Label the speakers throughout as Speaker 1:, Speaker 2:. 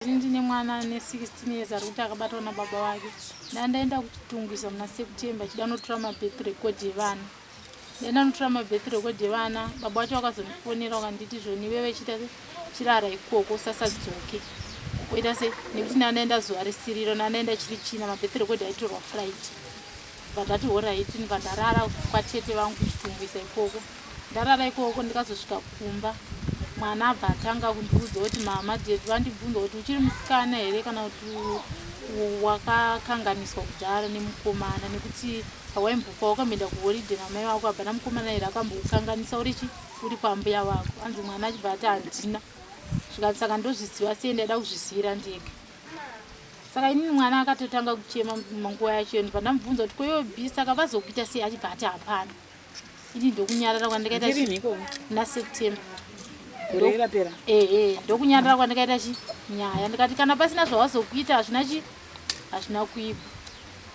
Speaker 1: Ini ndine mwana ane 16 years ari kuti akabatwa nababa vake. Ndandaenda kuChitungwiza muna September achida notora mabirth record evana. Ndaenda notora mabirth record evana, baba vacho vakazondifonera vakanditi zvoni iwewe chiita chirara ikoko usasadzoke. Oita se nekuti ndandaenda zuva risiriro, ndandaenda chiri china mabirth record aitorwa Friday. Bva ndati horaiti ndibva ndarara kwatete vangu kuChitungwiza ikoko. Ndarara ikoko ndikazosvika kumba mwana abva atanga kundiudza kuti mama dad vandibvunza kuti uchiri musikana here kana kuti wakakanganiswa kudhara nemukomana nekuti hawaimbofa wakamboenda kuholiday namai vako hapana mukomana here akambokukanganisa uri chi uri kwambuya vako anzi mwana achibva ati handina zvikati saka ndozviziva sei ndaida kuzvizivira ndega saka inini mwana akatotanga kuchema nguva yacho ndibva ndamubvunza kuti koiwe b saka vazokuita sei achibva ati hapana ini ndokunyarara kwandikaita muna September
Speaker 2: gore rapera
Speaker 1: ehe ndokunyarara kwandikaita chi nyaya ndikati kana pasina zvawazokuita hazvina chi hazvina kuipa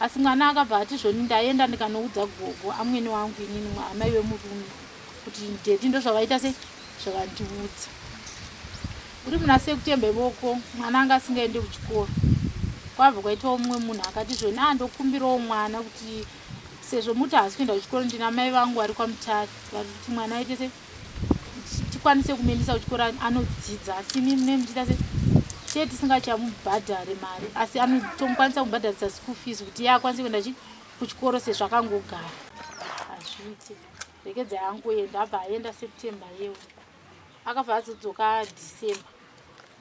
Speaker 1: asi mwana akabva ati zvoni ndaenda ndikanoudza gogo amwene wangu inini amai vemurume kuti dedi ndozvavaita se zvavandiudza uri muna September ikoko mwana anga asingaende kuchikoro kwabva kwaitawo mumwe munhu akati zvoni a ndokumbirawo mwana kuti sezvo muti haasi kuenda kuchikoro ndina mai vangu vari kwaMutare vari kuti mwana aite se tikwanise kumuendesa kuchikoro anodzidza asi imi mune muchiita se chee tisingachamubhadhare mari asi tomukwanisa kumubhadharisa school fees kuti iye akwanise kuenda chi kuchikoro sezvo akangogara hazviite rekedza yangoenda abva aenda September yewo akabva azodzoka December.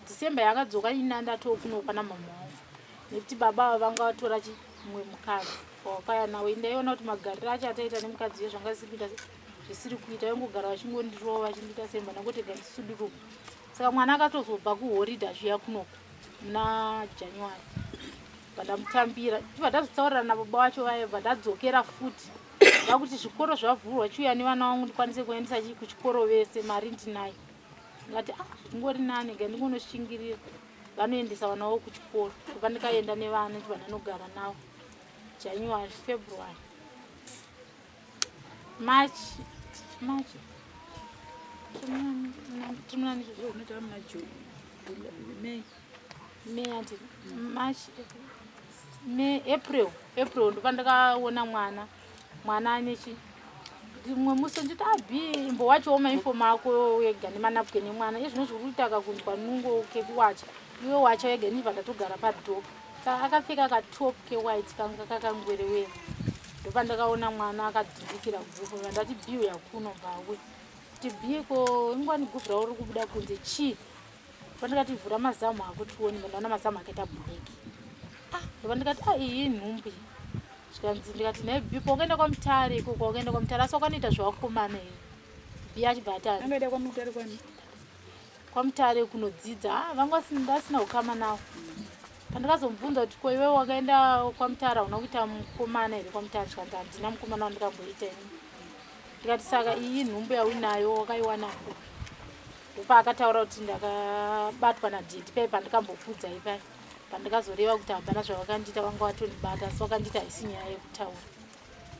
Speaker 1: December yakadzoka ini ndatokunokwa namama wangu nekuti baba ava vanga vatora chi mumwe mukadzi wakauya nawo ini ndaiona kuti magariro acho ataita nemukadzi uye zvanga zvisiri kuita zvisiri kuita vaingogara vachingondirova vachindiita semba ndangotega ndisuduruka saka mwana akatozobva kuhoridhe achiuya kunoko muna January vandamutambira tibva tazotaurirana nababa vacho vaye bva ndadzokera futi vakuti zvikoro zvavhurwa chiuya nevana vangu ndikwanise kuendesa kuchikoro vese mari ndinayo ndikati ah zvingori nani ga ndingonoshingirira vanoendesa vana vavo kuchikoro ndobva ndikaenda nevana ndibva ndanogara navo January, February, March, March May, anti March, May, April, April ndopandakaona mwana mwana ane chi mumwe musi nditi abi ah, imbowachawo mainfomu ako wega nemanapukeni emwana izvino zviri kuita akakunzwa nungo kekuwacha iwe wacha wega inibva ndatogara padhoo saka akapfeka katop kewhite kanga kakangwerewere ndopandakaona mwana akadhindikira guvhu vandati bhiu yakuno bvawe kuti bhiko ingwani guvhu ravo riri kubuda kunze chii pandikati vhura mazamu ako tione ndandaona mazamu akaita black ah ndopandikati ah iyi inhumbu iyi zvikanzi ndikati nhai bhipo wakaenda kwaMutare ikoko wakaenda kwaMutare asi wakanoita zvevakomana here bhi achibva ati
Speaker 2: angaenda kwaMutare kwani
Speaker 1: kwaMutare kunodzidza ah vanga vasina ukama nawo pandakazomubvunza kuti ko iwe wakaenda kwaMutare hauna kuita mukomana here kwaMutare zvikanzi handina mukomana wandikamboita ini ndikati saka iyi nhumbu yauinayo wakaiwana kupi ndopaakataura kuti ndakabatwa nadhedhi pai pandikambokudza ipai pandikazoreva kuti hapana zvavakandiita vanga vatondibata asi vakandiita haisi nyaya yekutaura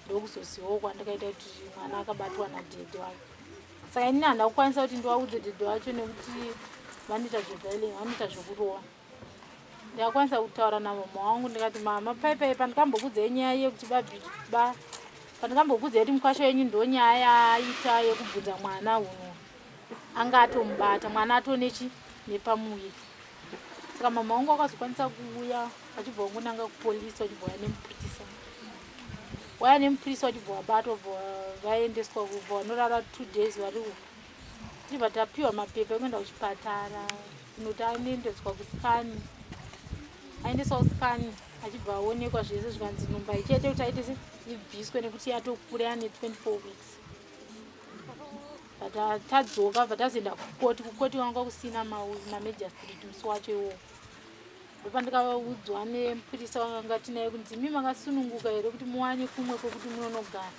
Speaker 1: ndokuzozivawo kwandikaita kuti mwana akabatwa nadhedhi wake saka inini handina kukwanisa kuti ndivaudze dhedhi wacho nekuti vanoita zveviolence vanoita zvekurova ndakakwanisa kutaura namama wangu ndikati mama pai pai pandikambokudzai nyaya yekuti ba pandikambokudzai kuti mukwasha wenyu ndo nyaya yaaita yekubvunza mwana uno anga atomubata mwana atonechi nepamuviri saka mama wangu akazokwanisa kuuya achibva wangonanga kupolisi vachibva vaya nemupurisa waya nemupurisa vachibva vabatwa bva vaendeswa kubva vanorara 2 days vari uko tichibva tapiwa mapepa ekuenda kuchipatara kunoti anoendeswa kuscan aendeswa kuscan achibva aonekwa zvese zvikanzi nhumba ichaite kuti aite se ibviswe nekuti yatokura yane 24 weeks but tadzoka bva tazoenda kukoti kukoti kwanga kusina mamagistrate musi wacho iwowo ndopandikaudzwa nemupurisa wanga tinaye kunzi imi makasununguka here kuti muwane kumwe kwekuti munonogara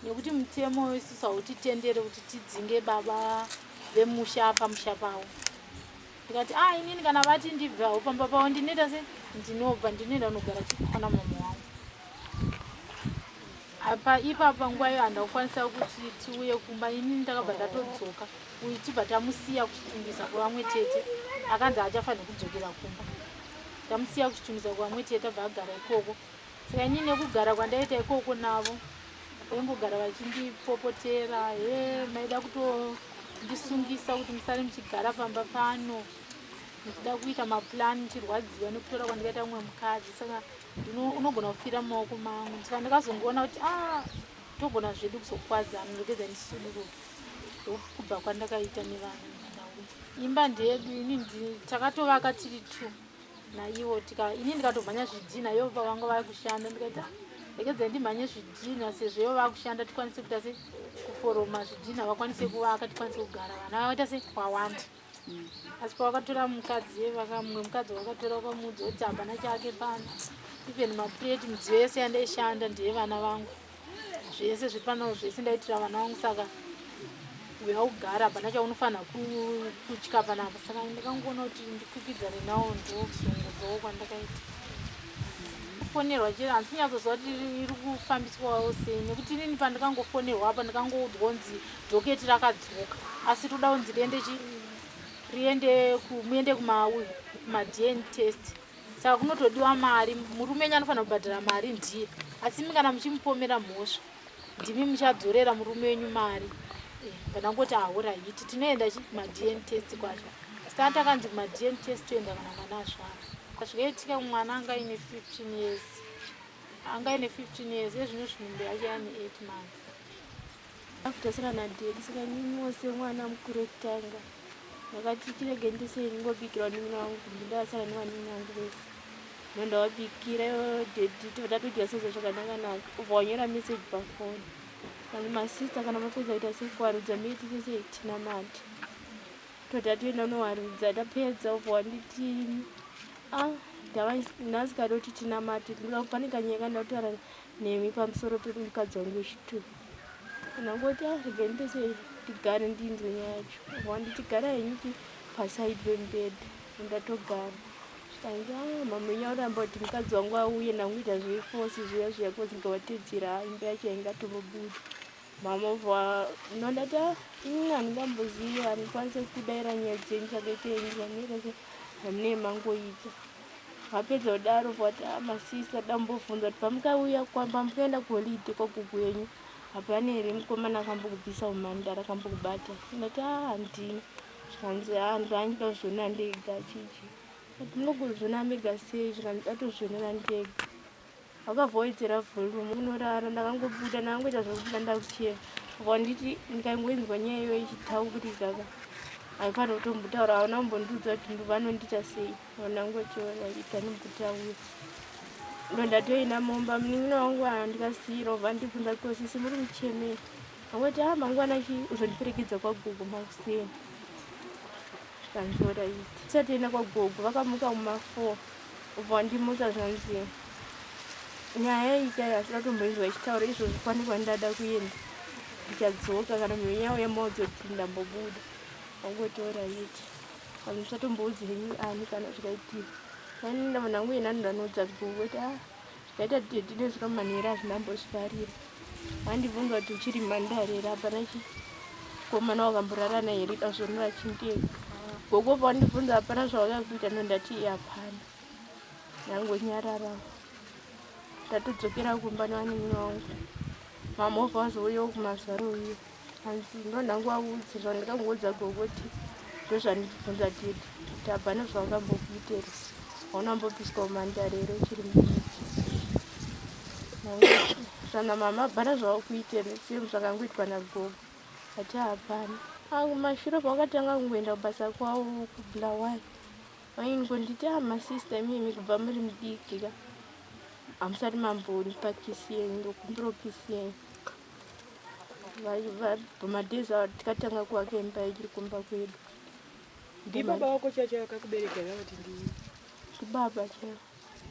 Speaker 1: nekuti mutemo isusu hautitendere kuti tidzinge baba vemusha pamusha pavo ndikati a ah, inini kana vati ndibvawo pamba pavo ndinoita se ndinobva ndinoenda kunogara chikwana mama wangu. Apa ipapa nguva iyo handakukwanisa kuti tiuye kumba, inini ndakabva ndatodzoka uyu tibva tamusiya kuchitungwiza kwevamwe tete, akanzi haachafaniri kudzokera kumba. Tamusiya kuchitungwiza kwevamwe tete, abva agara ikoko. Saka inini nekugara kwandaita ikoko navo, vaingogara vachindipopotera, he maida kutondisungisa kuti musare muchigara pamba pano, muchida kuita maplan, muchirwadziwa nekutora kwandikaita mumwe mukadzi, saka unogona kufira mumaoko mangu. Saka ndakazongoona kuti a ah, togona zvedu kuzokwadzana, regedza ndisuduruke. Ndokubva kwandakaita nevana ndauya. Imba ndeyedu, ini takatovaka tiri two naivo, tika ini ndikatomhanya zvidhina, ivo pavanga vakushanda, ndikaita regedza ndimhanye zvidhina sezvo ivo vakushanda, tikwanise kuita se kuforoma zvidhina, vakwanise kuvaka, tikwanise kugara, vana vaita se wawanda. Asi pavakatora mukadzi, mumwe mukadzi wakatora, wakamuudza kuti hapana chake pano, even mapureti, midziyo yese yandaishanda ndeyevana vangu, zvese zviri pano zvese ndaitira vana vangu, saka uya kugara hapana chaunofanira kutya panapa. Saka ndakangoona kuti ndikwikwidzane nawo, ndokuzongobvawo kwandakaita. Kufonerwa chero handisi kunyatsoziva kuti iri kufambiswawo sei, nekuti inini pandikangofonerwa apa ndikangoudzwa kunzi docket rakadzoka, asi toda kunzi riende chi riende muende kumaDN test, saka kunotodiwa mari. Murume enyu anofanira kubhadhara mari ndiye, asi imi kana muchimupomera mhosva ndimi muchadzorera murume wenyu mari. Pandangoti ahuraiti tinoenda chi kumaDN test kwacho, saka takanzi kumaDN test toenda kana mwana azvara. Zvakaitika mwana anga aine 15 years, anga aine 15 years, ezvino zvinhumbu yacho yaane 8 months.
Speaker 3: Akutasara nadaddy, saka ininiwo semwana mukuru wekutanga ndakati chirege ndisei ndingobikira vanin'ina vangu, ndavasara nevanin'ina vangu vese, ndondavabikira. Daddy tobva tatodya sadza zvakanaka-naka, ubva wanyora meseji pafoni kana masista, kana mapedza kuita sekuwarudza miti sese tinamati, tobva toenda unowarudza. Tapedza, ubva wanditi, a ndava nhasi kada kuti tinamati, pane kanyaya kandida kutaura nemi pamusoro pemukadzi wangu wechitu. Ndangoti, a regai nditese ndigare ndinzwe nyaya yacho. Ubva wanditi, gara henyu pasaidi pemubhedha. Ndatogara, zvikanzi, a mama wenyu akuramba kuti mukadzi wangu auye, ndangoita zveforce zviya zviya kozi ngavatedzera imba yacho yaingatombobuda. Mama ubva ndondati, a inini handingambozivi, handikwanise kudayira nyaya dzenyu, zvakaita henyu zvamunoita se zvamunee mangoita. Vapedza kudaro vati, a masista, dambobvunza kuti pamukauya, pamukaenda kuholiday kwagogo yenyu, hapana here mukomana akambokubvisa umhandara, akambokubata? Ndati, a handina. Zvikanzi, a ndandida kuzviona ndega. Chichi ati munogozviona mega sei? Zvikanzi, datozvionera ndega. Vakavhowedzera volume unorara. Ndakangobuda, ndakangoita zvekubuda ndakuchera. Wanditi ndikangoinzwa nyaya iyoyo ichitaurika ka, haifanira kutombotaura, hauna kumbondiudza kuti vanondiita sei. Vanangotiona ita nimbotaura, ndo ndatoenda mumba. Munin'ina wangu andikasiyira ubva ndibvunza ko sisi muri kuchemei? Angoti, a mangwana chi uzondiperekedza kwagogo makuseni. Zvikanzora iti tisati kwagogo vakamuka muma4, ubva wandimutsa, zvanzi nyaya iyi kai asida kutomboinzwa ichitaura izvozvo, pane kwandada kuenda, ndichadzoka kana mwenyu yauya maudza kuti ndambobuda. Wangotora iti vanhu musatomboudzi henyu ani kana zvikaitika. Ndabva ndangoenda, ndanoudza gogo kuti a zvikaita daddy nezuro manheru hazvinambozvifarira. Vandibvunza kuti uchiri mhandara here, hapana chikomana wakamborara naye here, dazvonora chindega. Gogo pavandibvunza hapana zvavakakuita, ndondati iye hapana, ndangonyarara. Ndatodzokera kumba nevanin'ina vangu, mama obva vazouyawo kumazvaro uye hanzi ndondangovaudza zvandikangoudza gogo kuti ndozvandibvunza daddy kuti hapana zvavakambokuitira, hauna kumbobviswa umhandara here uchiri mudiki? Zvana mama hapana zvavakuitira, same zvakangoitwa nagogo. Ati hapana. Mashure pavakatanga kungoenda kubasa kwavo kuBulawayo, vaingonditi, a masista, imimi kubva muri mudiki ka hamusati mambonipa kiss yenyu, ndokumbirawo kiss yenyu. Madhezi ava tikatanga kuvaka imba ichiri kumba kwedu.
Speaker 2: Ndibaba wako chaicho vakakubereka here, kuti ndi
Speaker 3: Ndibaba chaivo.